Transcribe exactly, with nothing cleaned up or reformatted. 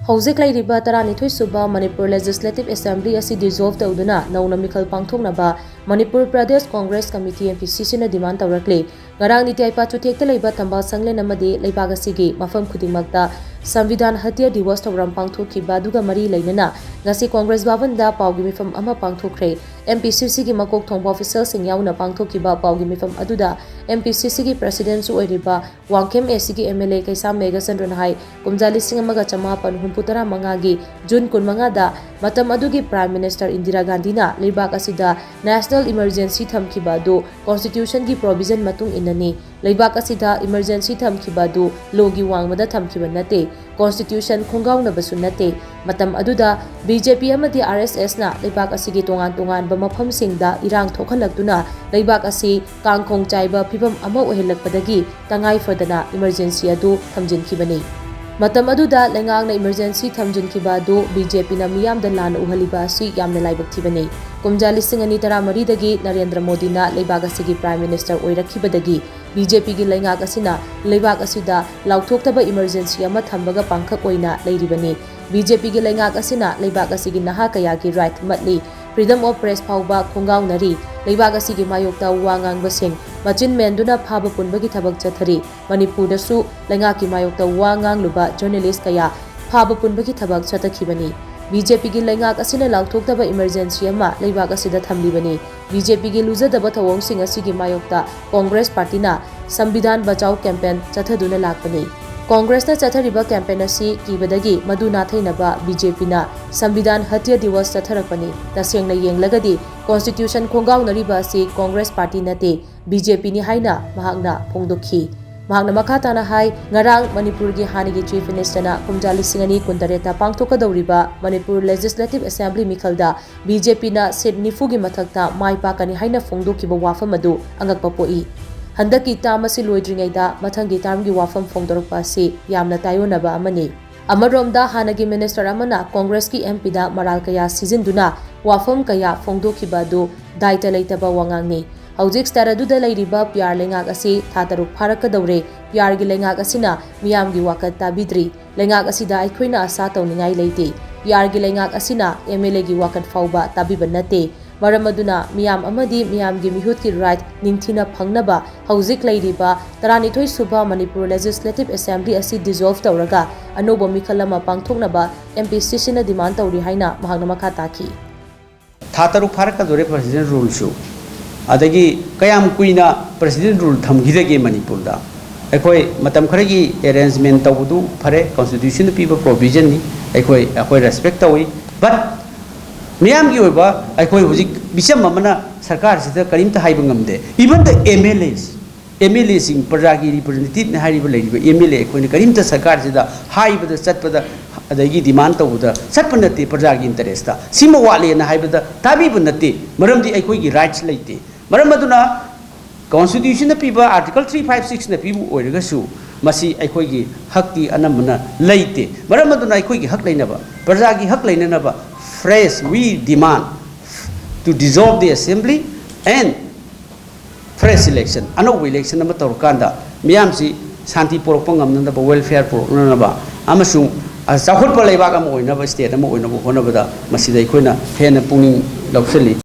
ꯍꯧꯖꯤꯛ ꯂꯩꯔꯤꯕ ꯇꯔꯥꯅꯤꯊꯣꯏ ꯁꯨꯕ ꯃꯅꯤꯄꯨꯔ Legislative Assembly ꯑꯁꯤ dissolve ꯇꯧꯗꯨꯅ ꯅꯧꯅ ꯃꯤꯈꯜ ꯄꯥꯡꯊꯣꯛꯅꯕ Manipur Pradesh Congress committee, M P C C, ꯅ demand ꯇꯧꯔꯛꯂꯤ꯫ ꯉꯔꯥꯡ ꯅꯤꯇꯤ ꯑꯥꯌꯣꯒ ꯆꯨꯊꯦꯛꯇ ꯂꯩꯕ ꯊꯝꯕꯥꯜ ꯁꯪꯂꯦꯟ ꯑꯃꯗꯤ ꯂꯩꯕꯥꯛ ꯑꯁꯤꯒꯤ ꯃꯐꯝ ꯈꯨꯗꯤꯡꯃꯛꯇ ꯁꯪꯕꯤꯙꯥꯟ ꯍꯠꯌꯥ ꯗꯤꯋꯁ ꯊꯧꯔꯝ ꯄꯥꯡꯊꯣꯛꯈꯤꯕ ꯑꯗꯨꯒ ꯃꯔꯤ ꯂꯩꯅꯅ ꯉꯁꯤ ꯀꯣꯡꯒ꯭ꯔꯦꯁ ꯚꯕꯟꯗ ꯄꯥꯎꯒꯤ ꯃꯤꯐꯝ ꯑꯃ ꯄꯥꯡꯊꯣꯛꯈ꯭ꯔꯦ꯫ M P C C ꯒꯤ ꯃꯀꯣꯛ ꯊꯣꯡꯕ official ꯁꯤꯡ ꯌꯥꯎꯅ ꯄꯥꯡꯊꯣꯛꯈꯤꯕ ꯄꯥꯎꯒꯤ ꯃꯤꯐꯝ ꯑꯗꯨꯗ M P C C ꯒꯤ president ꯁꯨ ꯑꯣꯏꯔꯤꯕ ꯋꯥꯡꯈꯦꯝ A C ꯒꯤ M L A ꯀꯩꯁꯥꯝ ꯃꯦꯘꯆꯟꯗ꯭ꯔꯅ ꯍꯥꯏ, ꯀꯨꯝꯖꯥ ꯂꯤꯁꯤꯡ ꯑꯃꯒ ꯆꯃꯥꯄꯟ ꯍꯨꯝꯐꯨ ꯇꯔꯥ ꯃꯉꯥꯒꯤ June ꯀꯨꯟꯃꯉꯥꯗ ꯃꯇꯝ ꯑꯗꯨꯒꯤ Prime Minister ꯏꯟꯗꯤꯔꯥ ꯒꯥꯟꯙꯤꯅ ꯂꯩꯕꯥꯛ ꯑꯁꯤꯗ national emergency ꯊꯝꯈꯤꯕ ꯑꯗꯨ constitution ꯒꯤ provision ꯃꯇꯨꯡ ꯏꯟꯅꯅꯤ꯫ ꯂꯩꯕꯥꯛ ꯑꯁꯤꯗ emergency ꯊꯝꯈꯤꯕ ꯑꯗꯨ law ꯒꯤ ꯋꯥꯡꯃꯗ ꯊꯝꯈꯤꯕ ꯅꯠꯇꯦ, constitution ꯈꯣꯡꯒꯥꯎꯅꯕꯁꯨ ꯅꯠꯇꯦ꯫ ꯃꯇꯝ ꯑꯗꯨꯗ B J P ꯑꯃꯗꯤ R S S ꯅ ꯂꯩꯕꯥꯛ ꯑꯁꯤꯒꯤ ꯇꯣꯉꯥꯟ ꯇꯣꯉꯥꯟꯕ ꯃꯐꯝꯁꯤꯡꯗ ꯏꯔꯥꯡ ꯊꯣꯛꯍꯜꯂꯛꯇꯨꯅ ꯂꯩꯕꯥꯛ ꯑꯁꯤ ꯀꯥꯡꯈꯣꯡ ꯆꯥꯏꯕ ꯐꯤꯚꯝ ꯑꯃ ꯑꯣꯏꯍꯜꯂꯛꯄꯗꯒꯤ ꯇꯉꯥꯏ ꯐꯗꯅ emergency ꯑꯗꯨ ꯊꯝꯖꯤꯟꯈꯤꯕꯅꯤ꯫ ꯃꯇꯝ ꯑꯗꯨꯗ ꯂꯩꯉꯥꯛꯅ emergency ꯊꯝꯖꯤꯟꯈꯤꯕ ꯑꯗꯨ B J P ꯅ ꯃꯤꯌꯥꯝꯗ ꯂꯥꯟꯅ ꯎꯍꯜꯂꯤꯕ ꯑꯁꯤ ꯌꯥꯝꯅ ꯂꯥꯏꯕꯛ ꯊꯤꯕꯅꯤ꯫ ꯀꯨꯝꯖꯥ ꯂꯤꯁꯤꯡ ꯑꯅꯤ ꯇꯔꯥꯃꯔꯤꯗꯒꯤ ꯅꯔꯦꯟꯗ꯭ꯔ ꯃꯣꯗꯤꯅ ꯂꯩꯕꯥꯛ ꯑꯁꯤꯒꯤ Prime Minister ꯑꯣꯏꯔꯛꯈꯤꯕꯗꯒꯤ B J P ꯒꯤ ꯂꯩꯉꯥꯛ ꯑꯁꯤꯅ ꯂꯩꯕꯥꯛ ꯑꯁꯤꯗ ꯂꯥꯎꯊꯣꯛꯇꯕ emergency ꯑꯃ ꯊꯝꯕꯒ ꯄꯥꯡꯈꯛ ꯑꯣꯏꯅ ꯂꯩꯔꯤꯕꯅꯤ꯫ B J P ꯒꯤ ꯂꯩꯉꯥꯛ ꯑꯁꯤꯅ ꯂꯩꯕꯥꯛ ꯑꯁꯤꯒꯤ ꯅꯍꯥ ꯀꯌꯥꯒꯤ right ꯃꯠꯂꯤ꯫ Freedom of press ꯐꯥꯎꯕ ꯈꯣꯡꯒꯥꯎꯅꯔꯤ꯫ ꯂꯩꯕꯥꯛ ꯑꯁꯤꯒꯤ ꯃꯥꯌꯣꯛꯇ ꯋꯥ ꯉꯥꯡꯕꯁꯤꯡ ꯃꯆꯤꯟ ꯃꯦꯟꯗꯨꯅ ꯐꯥꯕ ꯄꯨꯟꯕꯒꯤ ꯊꯕꯛ ꯆꯠꯊꯔꯤ꯫ ꯃꯅꯤꯄꯨꯔꯗꯁꯨ ꯂꯩꯉꯥꯛꯀꯤ ꯃꯥꯌꯣꯛꯇ ꯋꯥ ꯉꯥꯡꯂꯨꯕ journalist ꯀꯌꯥ ꯐꯥꯕ ꯄꯨꯟꯕꯒꯤ ꯊꯕꯛ ꯆꯠꯊꯈꯤꯕꯅꯤ꯫ B J P ꯒꯤ ꯂꯩꯉꯥꯛ ꯑꯁꯤꯅ ꯂꯥꯎꯊꯣꯛꯇꯕ emergency ꯑꯃ ꯂꯩꯕꯥꯛ ꯑꯁꯤꯗ ꯊꯝꯂꯤꯕꯅꯤ꯫ B J P ꯒꯤ ꯂꯨꯖꯗꯕ ꯊꯧꯑꯣꯡꯁꯤꯡ ꯑꯁꯤꯒꯤ ꯃꯥꯌꯣꯛꯇ Congress party ꯅ ꯁꯪꯕꯤꯙꯥꯟ ꯕꯆꯥꯎ campaign ꯆꯠꯊꯗꯨꯅ ꯂꯥꯛꯄꯅꯤ꯫ Congress ꯅ ꯆꯠꯊꯔꯤꯕ campaign ꯑꯁꯤ ꯀꯤꯕꯗꯒꯤ ꯃꯗꯨ ꯅꯥꯊꯩꯅꯕ B J P ꯅ ꯁꯪꯕꯤꯙꯥꯟ ꯍꯠꯌꯥ ꯗꯤꯋꯁ ꯆꯠꯊꯔꯛꯄꯅꯤ꯫ ꯇꯁꯦꯡꯅ ꯌꯦꯡꯂꯒꯗꯤ constitution ꯈꯣꯡꯒꯥꯎꯅꯔꯤꯕ ꯑꯁꯤ Congress party ꯅꯠꯇꯦ, B J P ꯅꯤ ꯍꯥꯏꯅ ꯃꯍꯥꯛꯅ ꯐꯣꯡꯗꯣꯛꯈꯤ꯫ ꯃꯍꯥꯛꯅ ꯃꯈꯥ ꯇꯥꯅ ꯍꯥꯏ, ꯉꯔꯥꯡ ꯃꯅꯤꯄꯨꯔꯒꯤ ꯍꯥꯟꯅꯒꯤ Chief Minister ꯅ ꯀꯨꯝꯖꯥ ꯂꯤꯁꯤꯡ ꯑꯅꯤ ꯀꯨꯟꯇꯔꯦꯠꯇ ꯄꯥꯡꯊꯣꯛꯀꯗꯧꯔꯤꯕ Manipur Legislative Assembly ꯃꯤꯈꯜꯗ B J P ꯅ seat ꯅꯤꯐꯨꯒꯤ ꯃꯊꯛꯇ ꯃꯥꯏ ꯄꯥꯛꯀꯅꯤ ꯍꯥꯏꯅ ꯐꯣꯡꯗꯣꯛꯈꯤꯕ ꯋꯥꯐꯝ ꯑꯗꯨ ꯑꯉꯛꯄ ꯄꯣꯛꯏ꯫ ꯍꯟꯗꯛꯀꯤ term ꯑꯁꯤ ꯂꯣꯏꯗ꯭ꯔꯤꯉꯩꯗ ꯃꯊꯪꯒꯤ term ꯒꯤ ꯋꯥꯐꯝ ꯐꯣꯡꯗꯣꯔꯛꯄ ꯑꯁꯤ ꯌꯥꯝꯅ ꯇꯥꯏꯑꯣꯟꯅꯕ ꯑꯃꯅꯤ꯫ ꯑꯃꯔꯣꯝꯗ, ꯍꯥꯟꯅꯒꯤ minister ꯑꯃꯅ Congress ꯀꯤ M P ꯗ ꯃꯔꯥꯜ ꯀꯌꯥ ꯁꯤꯖꯤꯟꯗꯨꯅ ꯋꯥꯐꯝ ꯀꯌꯥ ꯐꯣꯡꯗꯣꯛꯈꯤꯕ ꯑꯗꯨ ꯗꯥꯏꯇ ꯂꯩꯇꯕ ꯋꯥꯉꯥꯡꯅꯤ꯫ ꯍꯧꯖꯤꯛ ꯁ꯭ꯇꯦꯠ ꯑꯗꯨꯗ ꯂꯩꯔꯤꯕ ꯄꯤꯌꯥꯔ ꯂꯩꯉꯥꯛ ꯑꯁꯤ ꯊꯥ ꯇꯔꯨꯛ ꯐꯥꯔꯛꯀꯗꯧꯔꯦ꯫ ꯄꯤꯌꯥꯔꯒꯤ ꯂꯩꯉꯥꯛ ꯑꯁꯤꯅ ꯃꯤꯌꯥꯝꯒꯤ ꯋꯥꯀꯠ ꯇꯥꯕꯤꯗ꯭ꯔꯤ꯫ ꯂꯩꯉꯥꯛ ꯑꯁꯤꯗ ꯑꯩꯈꯣꯏꯅ ꯑꯁꯥ ꯇꯧꯅꯤꯡꯉꯥꯏ ꯂꯩꯇꯦ꯫ ꯄꯤꯌꯥꯔꯒꯤ ꯂꯩꯉꯥꯛ ꯑꯁꯤꯅ ꯑꯦꯝ ꯑꯦꯜ ꯑꯦꯒꯤ ꯋꯥꯀꯠ ꯐꯥꯎꯕ ꯇꯥꯕꯤꯕ ꯅꯠꯇꯦ꯫ ꯃꯔꯝ ꯑꯗꯨꯅ ꯃꯤꯌꯥꯝ ꯑꯃꯗꯤ ꯃꯤꯌꯥꯝꯒꯤ ꯃꯤꯍꯨꯠꯀꯤ ꯔꯥꯏꯠ ꯅꯤꯡꯊꯤꯅ ꯐꯪꯅꯕ ꯍꯧꯖꯤꯛ ꯂꯩꯔꯤꯕ ꯇꯔꯥꯅꯤꯊꯣꯏ ꯁꯨꯕ ꯃꯅꯤꯄꯨꯔ ꯂꯦꯖꯤꯁꯂꯦꯇꯤꯚ ꯑꯦꯁꯦꯝꯕ꯭ꯂꯤ ꯑꯁꯤ ꯗꯤꯖꯣꯜꯚ ꯇꯧꯔꯒ ꯑꯅꯧꯕ ꯃꯤꯈꯜ ꯑꯃ ꯄꯥꯡꯊꯣꯛꯅꯕ ꯑꯦꯝ ꯄꯤ ꯁꯤ ꯁꯤꯅ ꯗꯤꯃꯥꯟ ꯇꯧꯔꯤ ꯍꯥꯏꯅ ꯃꯍꯥꯛꯅ ꯃꯈꯥ ꯇꯥꯈꯤ꯫ ꯊꯥ ꯇꯔꯨꯛ ꯐꯥꯔꯛꯀꯗꯧꯔꯦ ꯄ꯭ꯔꯁꯤꯗꯦꯟ ꯔꯨꯜꯁꯨ꯫ ꯑꯗꯒꯤ ꯀꯌꯥꯝ ꯀꯨꯏꯅ ꯄ꯭ꯔꯁꯤꯗꯦꯟ ꯔꯨꯜ ꯊꯝꯈꯤꯗꯒꯦ ꯃꯅꯤꯄꯨꯔꯗ? ꯑꯩꯈꯣꯏ ꯃꯇꯝ ꯈꯔꯒꯤ ꯑꯦꯔꯦꯟꯖꯃꯦꯟ ꯇꯧꯕꯗꯨ ꯐꯔꯦ, ꯀꯣꯟꯁꯇꯤꯇ꯭ꯌꯨꯁꯟꯅ ꯄꯤꯕ ꯄ꯭ꯔꯣꯚꯤꯖꯟꯅꯤ, ꯑꯩꯈꯣꯏ ꯑꯩꯈꯣꯏ ꯔꯦꯁꯄꯦꯛ ꯇꯧꯏ꯫ ꯕꯠ ꯃꯤꯌꯥꯝꯒꯤ ꯑꯣꯏꯕ ꯑꯩꯈꯣꯏ ꯍꯧꯖꯤꯛ ꯃꯤꯆꯝ ꯑꯃꯅ ꯁꯔꯀꯥꯔꯁꯤꯗ ꯀꯔꯤꯝꯇ ꯍꯥꯏꯕ ꯉꯝꯗꯦ꯫ Even the M L As, M L ꯑꯦꯁꯤꯡ, ꯄ꯭ꯔꯖꯥꯒꯤ ꯔꯤꯄ꯭ꯔꯖꯦꯟꯇꯦꯇꯤꯚꯅꯤ ꯍꯥꯏꯔꯤꯕ ꯂꯩꯔꯤꯕ ꯑꯦꯝ ꯑꯦꯜ ꯑꯦ ꯑꯩꯈꯣꯏꯅ ꯀꯔꯤꯝꯇ ꯁꯔꯀꯥꯔꯁꯤꯗ ꯍꯥꯏꯕꯗ ꯆꯠꯄꯗ ꯑꯗꯒꯤ ꯗꯤꯃꯥꯟ ꯇꯧꯕꯗ ꯆꯠꯄ ꯅꯠꯇꯦ꯫ ꯄ꯭ꯔꯖꯥꯒꯤ ꯏꯟꯇꯔꯦꯁꯇ ꯁꯤꯃ ꯋꯥꯠꯂꯦꯅ ꯍꯥꯏꯕꯗ ꯇꯥꯕꯤꯕ ꯅꯠꯇꯦ꯫ ꯃꯔꯝꯗꯤ ꯑꯩꯈꯣꯏꯒꯤ ꯔꯥꯏꯠꯁ ꯂꯩꯇꯦ꯫ ꯃꯔꯝ ꯑꯗꯨꯅ ꯀꯣꯟꯁꯇꯤꯇ꯭ꯌꯨꯁꯟꯅ ꯄꯤꯕ ꯑꯥꯔꯇꯤꯀꯜ ꯊ꯭ꯔꯤ ꯐꯥꯏꯚ ꯁꯤꯛꯁꯅ ꯄꯤꯕ ꯑꯣꯏꯔꯒꯁꯨ ꯃꯁꯤ ꯑꯩꯈꯣꯏꯒꯤ ꯍꯛꯇꯤ ꯑꯅꯝꯕꯅ ꯂꯩꯇꯦ꯫ ꯃꯔꯝ ꯑꯗꯨꯅ ꯑꯩꯈꯣꯏꯒꯤ ꯍꯛ ꯂꯩꯅꯕ, ꯄ꯭ꯔꯖꯥꯒꯤ ꯍꯛ ꯂꯩꯅꯅꯕ, fresh, we demand to dissolve the assembly and fresh election, ꯑꯅꯧꯕ ꯏꯂꯦꯛꯁꯟ ꯑꯃ ꯇꯧꯔꯀꯥꯟꯗ ꯃꯤꯌꯥꯝꯁꯤ ꯁꯥꯟꯇꯤ ꯄꯨꯔꯛꯄ ꯉꯝꯅꯅꯕ, ꯋꯦꯜꯐꯤꯌꯔ ꯄꯨꯔꯛꯅꯅꯕ ꯑꯃꯁꯨꯡ ꯆꯥꯎꯈꯠꯄ ꯂꯩꯕꯥꯛ ꯑꯃ ꯑꯣꯏꯅꯕ, ꯁ꯭ꯇꯦꯠ ꯑꯃ ꯑꯣꯏꯅꯕ ꯍꯣꯠꯅꯕꯗ ꯃꯁꯤꯗ ꯑꯩꯈꯣꯏꯅ ꯍꯦꯟꯅ ꯄꯨꯛꯅꯤꯡ ꯂꯧꯁꯤꯜꯂꯤ꯫